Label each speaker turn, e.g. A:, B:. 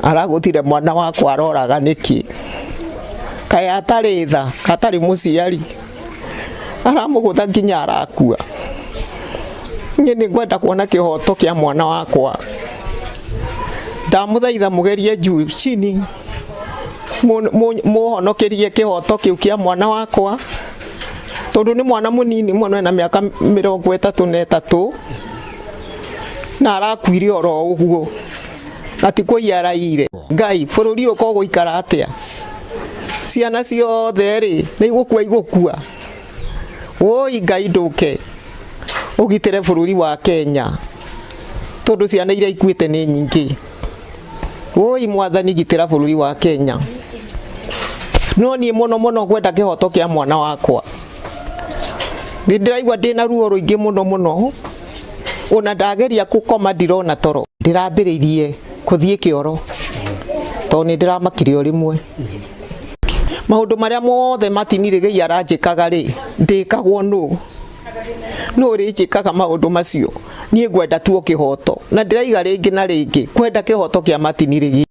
A: Aragũthire mwana wakwa aroraga nĩkĩ? Kaĩ atarĩ tha, atarĩ mũciari? Aramũgũtha nginya arakua. Niĩ nĩ ngwenda kuona kĩhoto kĩa mwana wakwa. Ndamũthaitha mũgerie juu chini mũhonokerie kĩhoto kĩu kĩa mwana wakwa, tondũ nĩ mwana mũnini mũno, ena mĩaka 33 na arakuire oro ũguo na ti kũiya araiyire. Ngai, bũrũri ũyũ ko gũikara atĩa? Ciana ciothe rĩ, nĩ igũkua igũkua. Woi Ngai, ndũke ũgitĩre bũrũri wa Kenya, tondũ ciana iria ikuĩte nĩ nyingĩ. Woi Mwathani, gitĩra bũrũri wa Kenya. No niĩ mũno mũno ngwenda kĩhoto kĩa mwana wakwa. Nĩ ndĩraigua ndĩna ruo rũingĩ mũno mũno, ona ndageria kũkoma ndirona toro. Ndĩrambĩrĩirie kũthiĩ kĩoro tondũ nĩ ndĩramakire o rĩmwe. Maũndũ marĩa mothe Martin Rĩgei aranjĩkaga rĩ, ndĩkagwo nũ? Nũ ũrĩnjĩkaga maũndũ macio? Niĩ ngwenda tu o kĩhoto, na ndĩraiga rĩngĩ na rĩngĩ kwenda kĩhoto kĩa Martin Rĩgei.